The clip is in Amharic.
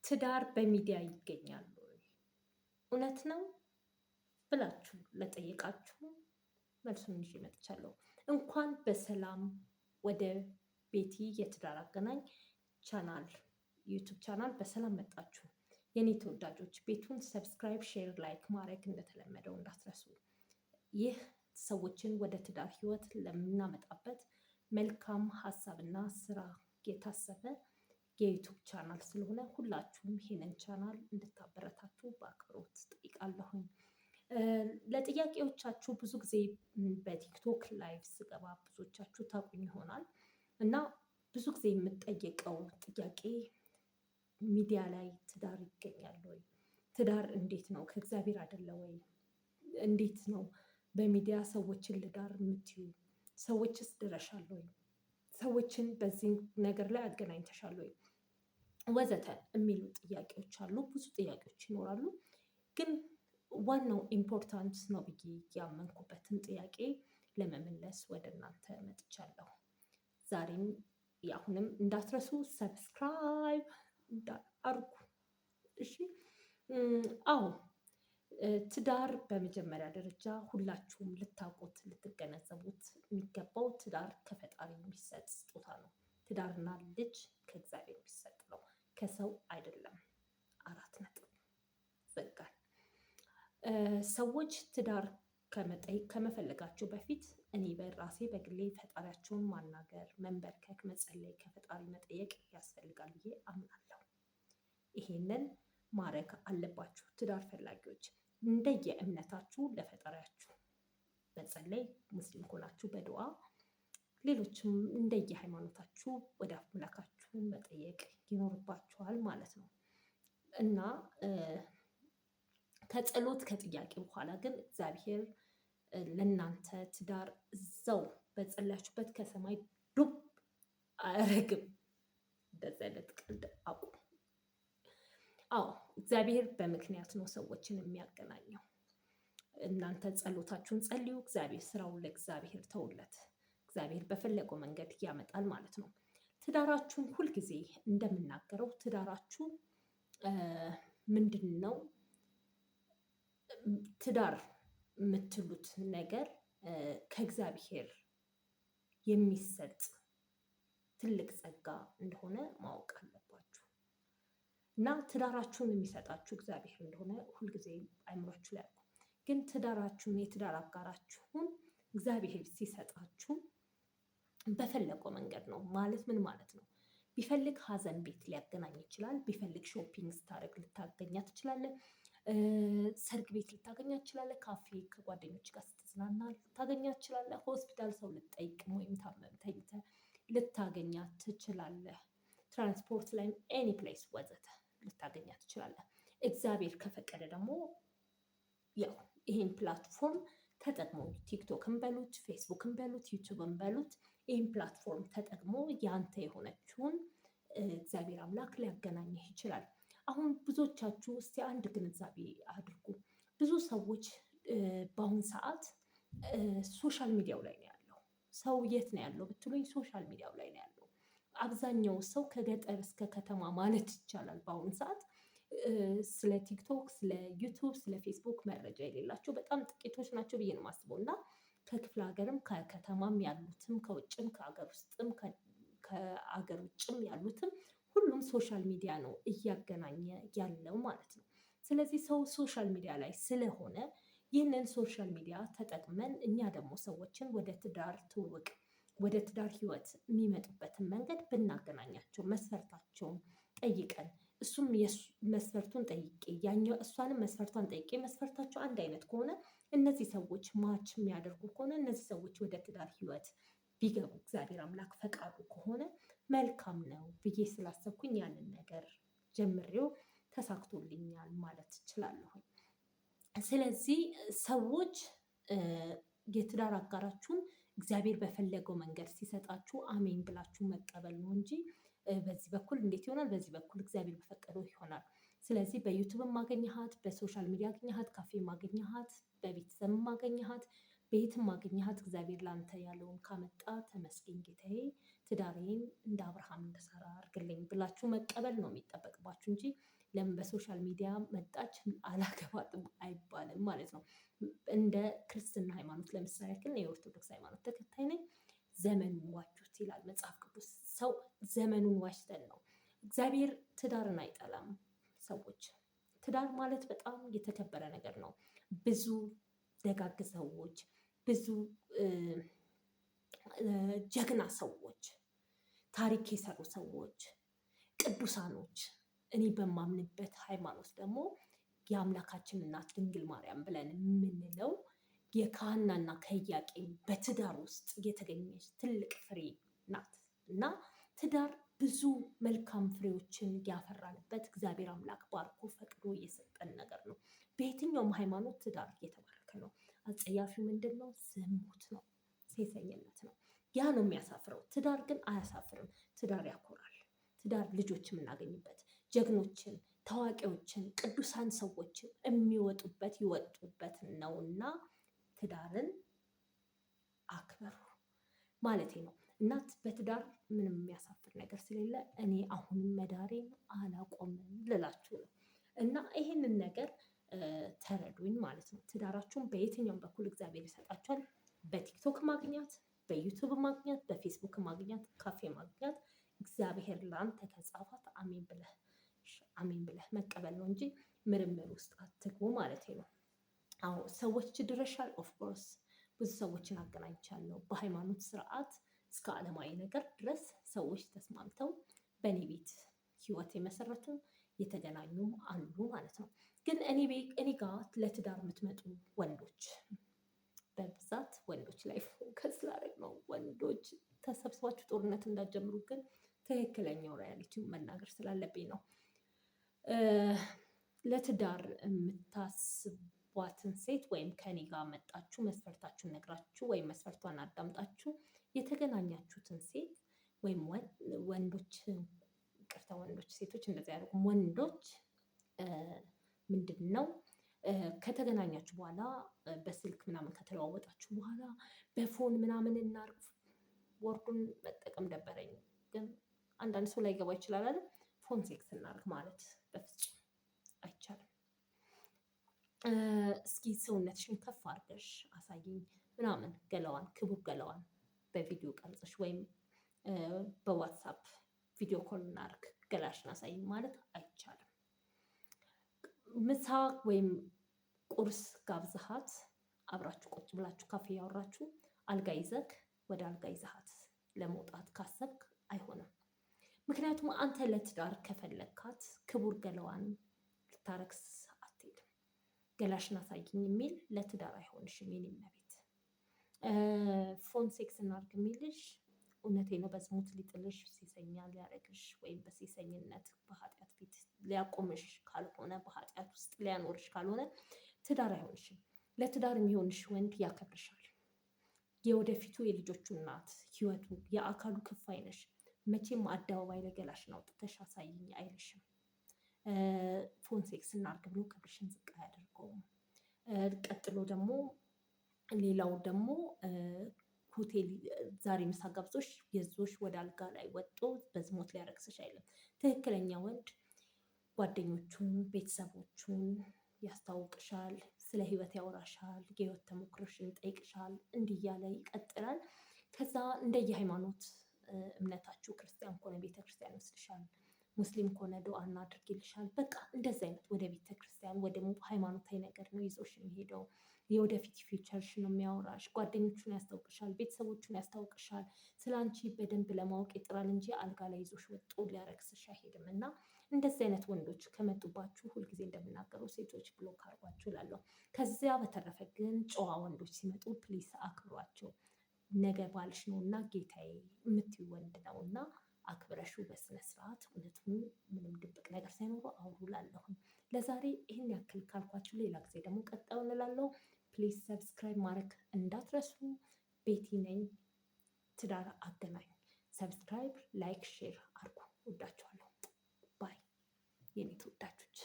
ትዳር በሚዲያ ይገኛል ወይ? እውነት ነው ብላችሁ ለጠየቃችሁ መልሱን ይዤ መጥቻለሁ። እንኳን በሰላም ወደ ቤቲ የትዳር አገናኝ ቻናል YouTube channel በሰላም መጣችሁ። የኔ ተወዳጆች ቤቱን subscribe፣ share፣ like ማድረግ እንደተለመደው እንዳትረሱ። ይህ ሰዎችን ወደ ትዳር ህይወት ለምናመጣበት መልካም ሀሳብና ስራ የታሰበ የ YouTube channel ስለሆነ ሁላችሁም ይሄንን ቻናል እንድታበረታቱ በአክብሮት ጠይቃለሁኝ። ለጥያቄዎቻችሁ ብዙ ጊዜ በ TikTok live ስገባ ብዙዎቻችሁ ታውቁኝ ይሆናል እና ብዙ ጊዜ የምጠየቀው ጥያቄ ሚዲያ ላይ ትዳር ይገኛል ወይ? ትዳር እንዴት ነው? ከእግዚአብሔር አይደለ ወይ? እንዴት ነው በሚዲያ ሰዎችን ልዳር የምትዩ? ሰዎችስ ድረሻል ወይ? ሰዎችን በዚህ ነገር ላይ አገናኝተሻል ወይ? ወዘተ የሚሉ ጥያቄዎች አሉ። ብዙ ጥያቄዎች ይኖራሉ። ግን ዋናው important ነው ብዬ ያመንኩበትን ጥያቄ ለመመለስ ወደ እናንተ መጥቻለሁ። ዛሬም አሁንም እንዳትረሱ subscribe አርጉ። እሺ፣ አዎ፣ ትዳር በመጀመሪያ ደረጃ ሁላችሁም ልታውቁት ልትገነዘቡት የሚገባው ትዳር ከፈጣሪ የሚሰጥ ስጦታ ነው። ትዳርና ልጅ ከእግዚአብሔር የሚሰጥ ነው፣ ከሰው አይደለም። 4 ነጥብ ዘጋን። ሰዎች ትዳር ከመፈለጋቸው በፊት እኔ በራሴ በግሌ ፈጣሪያቸውን ማናገር፣ መንበርከክ፣ መጸለይ፣ ከፈጣሪ መጠየቅ ያስፈልጋል ብዬ አምናለሁ። ይሄንን ማድረግ አለባችሁ። ትዳር ፈላጊዎች እንደየ እምነታችሁ ለፈጣሪያችሁ መጸለይ፣ ሙስሊም ከሆናችሁ በዱዓ፣ ሌሎችም እንደየ ሃይማኖታችሁ ወደ አምላካችሁ መጠየቅ ይኖርባችኋል ማለት ነው። እና ከጸሎት ከጥያቄ በኋላ ግን እግዚአብሔር ለእናንተ ትዳር እዛው በጸለያችሁበት ከሰማይ ዱብ አያረግም። እንደዚህ አይነት ቀልድ አቁም። አዎ፣ እግዚአብሔር በምክንያት ነው ሰዎችን የሚያገናኘው። እናንተ ጸሎታችሁን ጸልዩ፣ እግዚአብሔር ስራውን ለእግዚአብሔር ተውለት። እግዚአብሔር በፈለገው መንገድ ያመጣል ማለት ነው። ትዳራችሁን ሁልጊዜ እንደምናገረው ትዳራችሁ ምንድን ነው? ትዳር የምትሉት ነገር ከእግዚአብሔር የሚሰጥ ትልቅ ጸጋ እንደሆነ ማወቅ አለባችሁ። እና ትዳራችሁን የሚሰጣችሁ እግዚአብሔር እንደሆነ ሁልጊዜ አይምሯችሁ ላይ አድርጉ። ግን ትዳራችሁን የትዳር አጋራችሁን እግዚአብሔር ሲሰጣችሁ በፈለገው መንገድ ነው። ማለት ምን ማለት ነው? ቢፈልግ ሀዘን ቤት ሊያገናኝ ይችላል። ቢፈልግ shopping ስታደርግ ልታገኛት ትችላለህ። ሰርግ ቤት ልታገኛት ትችላለህ። ካፌ ከጓደኞች ጋር ስትዝናና ልታገኛት ትችላለህ። ሆስፒታል ሰው ልትጠይቅም ወይም ታመም ተኝተህ ልታገኛት ትችላለህ። ትራንስፖርት ላይም any place ወዘተ ልታገኛት ትችላለህ። እግዚአብሔር ከፈቀደ ደግሞ ያው ይሄን platform ተጠቅሞ TikTok ን በሉት፣ ፌስቡክን በሉት፣ YouTube ን በሉት ይህን platform ተጠቅሞ ያንተ የሆነችውን እግዚአብሔር አምላክ ሊያገናኝህ ይችላል። አሁን ብዙዎቻችሁ እስቲ አንድ ግንዛቤ አድርጉ። ብዙ ሰዎች በአሁን ሰዓት social media ው ላይ ነው ያለው። ሰው የት ነው ያለው ብትሉኝ social media ው ላይ ነው ያለው። አብዛኛው ሰው ከገጠር እስከ ከተማ ማለት ይቻላል በአሁን ሰዓት ስለ TikTok፣ ስለ YouTube፣ ስለ ፌስቡክ መረጃ የሌላቸው በጣም ጥቂቶች ናቸው ብዬ ነው የማስበው። እና ከክፍለ ሀገርም ከከተማም ያሉትም ከውጭም ከሀገር ውስጥም ከሀገር ውጭም ያሉትም ሁሉም social media ነው እያገናኘ ያለው ማለት ነው። ስለዚህ ሰው social media ላይ ስለሆነ ይህንን social media ተጠቅመን እኛ ደግሞ ሰዎችን ወደ ትዳር ትውውቅ ወደ ትዳር ህይወት የሚመጡበትን መንገድ ብናገናኛቸው መስፈርታቸውን ጠይቀን እሱም መስፈርቱን ጠይቄ ያኛው እሷንም መስፈርቷን ጠይቄ መስፈርታቸው አንድ አይነት ከሆነ እነዚህ ሰዎች match የሚያደርጉ ከሆነ እነዚህ ሰዎች ወደ ትዳር ህይወት ቢገቡ እግዚአብሔር አምላክ ፈቃዱ ከሆነ መልካም ነው ብዬ ስላሰብኩኝ ያንን ነገር ጀምሬው ተሳክቶልኛል ማለት እችላለሁ። ስለዚህ ሰዎች የትዳር አጋራችሁን እግዚአብሔር በፈለገው መንገድ ሲሰጣችሁ አሜን ብላችሁ መቀበል ነው እንጂ በዚህ በኩል እንዴት ይሆናል፣ በዚህ በኩል እግዚአብሔር በፈቀደው ይሆናል። ስለዚህ በ YouTube ማገኘሃት፣ በ social media አገኘሃት፣ ካፌ ማገኘሃት፣ በቤተሰብ ማገኘሃት፣ ቤትም ማገኘሃት እግዚአብሔር ላንተ ያለውን ካመጣ ተመስገን ጌታዬ፣ ትዳሬን እንደ አብርሃም እንደ ሳራ አድርግልኝ ብላችሁ መቀበል ነው የሚጠበቅባችሁ እንጂ ለምን በ social media መጣች አላገባትም አይባልም ማለት ነው። እንደ ክርስትና ሃይማኖት ለምሳሌ ያክል የኦርቶዶክስ ሃይማኖት ተከታይ ነኝ። ዘመኑን ዋጁት ይላል መጽሐፍ ቅዱስ። ሰው ዘመኑን ዋጅተን ነው። እግዚአብሔር ትዳርን አይጠላም። ሰዎች ትዳር ማለት በጣም የተከበረ ነገር ነው። ብዙ ደጋግ ሰዎች፣ ብዙ ጀግና ሰዎች፣ ታሪክ የሰሩ ሰዎች፣ ቅዱሳኖች፣ እኔ በማምንበት ሃይማኖት ደግሞ የአምላካችን እናት ድንግል ማርያም ብለን የምንለው የካህናና ከኢያቄም በትዳር ውስጥ የተገኘች ትልቅ ፍሬ ናት እና ትዳር ብዙ መልካም ፍሬዎችን ያፈራንበት እግዚአብሔር አምላክ ባርኮ ፈቅዶ የሰጠን ነገር ነው። በየትኛውም ሃይማኖት ትዳር እየተባረከ ነው። አጸያፊው ምንድን ነው? ዝሙት ነው፣ ሴሰኝነት ነው። ያ ነው የሚያሳፍረው። ትዳር ግን አያሳፍርም። ትዳር ያኮራል። ትዳር ልጆች የምናገኝበት፣ ጀግኖችን፣ ታዋቂዎችን፣ ቅዱሳን ሰዎችን የሚወጡበት ይወጡበት ነውና ትዳርን አክብሩ ማለቴ ነው። እናት በትዳር ምንም የሚያሳፍር ነገር ስለሌለ እኔ አሁንም መዳሬን አላቆምም ልላችሁ ነው። እና ይሄንን ነገር ተረዱኝ ማለት ነው። ትዳራችሁን በየትኛውም በኩል እግዚአብሔር ይሰጣችኋል። በቲክቶክ ማግኛት፣ በዩቱብ ማግኛት፣ በፌስቡክ ማግኛት፣ ካፌ ማግኛት፣ እግዚአብሔር ላንተ ከጻፋት አሜን ብለህ አሜን ብለህ መቀበል ነው እንጂ ምርምር ውስጥ አትግቡ ማለት ነው። አዎ ሰዎች ድረሻል። Of course ብዙ ሰዎችን አገናኝቻለሁ። በሃይማኖት ስርዓት እስከ ዓለማዊ ነገር ድረስ ሰዎች ተስማምተው በእኔ ቤት ህይወት የመሰረቱ የተገናኙም አሉ ማለት ነው። ግን እኔ ጋር ለትዳር የምትመጡ ወንዶች፣ በብዛት ወንዶች ላይ focus ላደርግ ነው። ወንዶች ተሰብስባችሁ ጦርነት እንዳትጀምሩ፣ ግን ትክክለኛው reality ው መናገር ስላለብኝ ነው። ለትዳር የምታስቧትን ሴት ወይም ከኔ ጋር መጣችሁ መስፈርታችሁን ነግራችሁ ወይም መስፈርቷን አዳምጣችሁ የተገናኛችሁትን ሴት ወይም ወንዶች፣ ይቅርታ፣ ወንዶች፣ ሴቶች እንደዚህ ያደርጉም፣ ወንዶች ምንድን ነው፣ ከተገናኛችሁ በኋላ በስልክ ምናምን ከተለዋወጣችሁ በኋላ በ phone ምናምን እናርግ፣ word ኡን መጠቀም ደበረኝ፣ ግን አንዳንድ ሰው ላይገባ ይችላል አይደል? Phone sex እናርግ ማለት በፍጹም አይቻልም። እስኪ ሰውነትሽን ከፍ አድርገሽ አሳይኝ ምናምን፣ ገላዋን፣ ክቡር ገላዋን በቪዲዮ ቀርጸሽ ወይም በዋትሳፕ video call እናርግ ገላሽን አሳይኝ ማለት አይቻልም። ምሳ ወይም ቁርስ ጋብዘሃት አብራችሁ ቁጭ ብላችሁ ካፌ ያወራችሁ አልጋ ይዘክ ወደ አልጋ ይዘሃት ለመውጣት ካሰብክ አይሆንም። ምክንያቱም አንተ ለትዳር ከፈለግካት ክቡር ገላዋን ልታረክስ አትሄድም። ገላሽን አሳይኝ የሚል ለትዳር አይሆንሽም። የኔ እመቤት፣ phone sex እናድርግ የሚልሽ እውነቴ ነው፣ በዝሙት ሊጥልሽ፣ ሴሰኛ ሊያደርግሽ ወይም በሴሰኝነት በኃጢአት ፊት ሊያቆምሽ ካልሆነ፣ በኃጢአት ውስጥ ሊያኖርሽ ካልሆነ ትዳር አይሆንሽም። ለትዳር የሚሆንሽ ወንድ ያከብርሻል። የወደፊቱ የልጆቹ እናት፣ ህይወቱ፣ የአካሉ ክፋይ ነሽ። መቼም አደባባይ ላይ ገላሽን አውጥተሽ አሳይኝ አይልሽም። Phone sex እናድርግ ብሎ ክብርሽን ዝቅ አያደርገውም። ቀጥሎ ደግሞ ሌላው ደግሞ ሆቴል ዛሬ ምሳ ጋብዞሽ የዞሽ ወደ አልጋ ላይ ወጥቶ በዝሙት ሊያረክስሽ አይልም። ትክክለኛ ወንድ ጓደኞቹን፣ ቤተሰቦቹን ያስታውቅሻል፣ ስለ ህይወት ያወራሻል፣ የህይወት ተሞክሮሽን ይጠይቅሻል፣ እንዲህ እያለ ይቀጥላል። ከዛ እንደየ ሃይማኖት እምነታችሁ ክርስቲያን ከሆነ ቤተክርስቲያን ይወስድሻል፣ ሙስሊም ከሆነ ዱዓ እናድርግ ይልሻል። በቃ እንደዚህ አይነት ወደ ቤተክርስቲያን ወደ ሃይማኖታዊ ነገር ነው ይዞሽ የሚሄደው። የወደፊት future ሽ ነው የሚያወራሽ። ጓደኞቹን ያስታውቅሻል፣ ቤተሰቦቹን ያስታውቅሻል። ስለ አንቺ በደንብ ለማወቅ ይጥራል እንጂ አልጋ ላይ ይዞሽ ወጥቶ ሊያረክስሽ አይሄድም። እና እንደዚህ አይነት ወንዶች ከመጡባችሁ ሁልጊዜ እንደምናገረው ሴቶች block አድርጓችሁ እላለሁ። ከዚያ በተረፈ ግን ጨዋ ወንዶች ሲመጡ please አክብሯቸው። ነገ ባልሽ ነው እና ጌታዬ የምትይው ወንድ ነው እና አክብረሹ በስነ ስርዓት እውነቱን ምንም ድብቅ ነገር ሳይኖረው አውሩ እላለሁኝ። ለዛሬ ይህን ያክል ካልኳችሁ ሌላ ጊዜ ደግሞ ቀጣዩን እላለሁ። Please subscribe ማድረግ እንዳትረሱ። ቤቲ ነኝ፣ ትዳር አገናኝ። Subscribe፣ like፣ share አድርጉ። ወዳችኋለሁ። Bye የኔ ተወዳጆች።